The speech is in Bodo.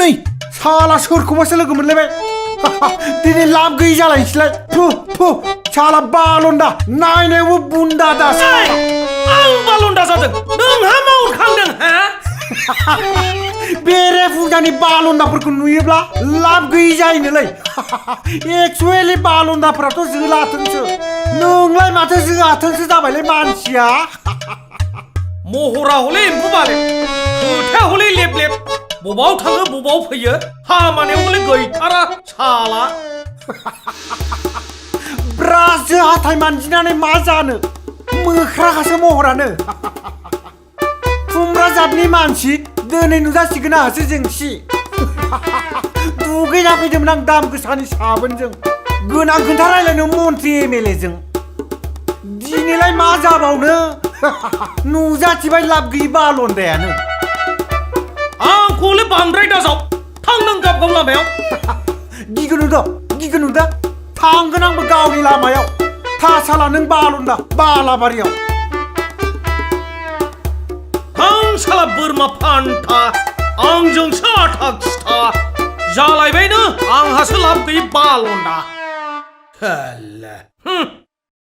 नै साला सोरखौबासो लोगो मोनलायबाय दिनै लाब गैयि जालायनोसैलाय थु साला बालन्दा नायनायावबो बुन्दा दासो आं बालन्दा जादों नोंहा मावखांदों हा बेरे फुजानि बालन्दाफोरखौ नुयोब्ला लाब गैयि जायोनोलै एक्सुवेलि बालन्दाफोराथ' जोलाथोनसो नोंलाय माथो जोआथोनसो जाबायलै मानसिया महरा हले एम्फौ बाले खोथाया हले लेब लेब बबाव थाङो बबाव फैयो खामानियाव हले गैथारा साला ब्रासो हाथाय मानजिनानै मा जानो मोख्राखासो महरानो खुमब्रा जातनि मानसि दिनै नुजासिगोन आहासो जोंसि दुगैना फैदोंमोन आं दाम गोसानि साबोनजों गोनां खोन्था रायलायनो मन्त्रि एमएलए जों दिनैलाय मा जाबावनो नुजाथिबाय लाब गैयि बालन्दायानो आंखौ हले बांद्राय दाजाव थां नों गाव लामायाव गिगोन दा थांगोन आंबो गावनि लामायाव थासाला नों बालन्दा बालाबारियाव थां साला बोरमा फान्था आंजोंसो आथा खिथा जालायबायनो आंहासो लाब गैयि बालन्दा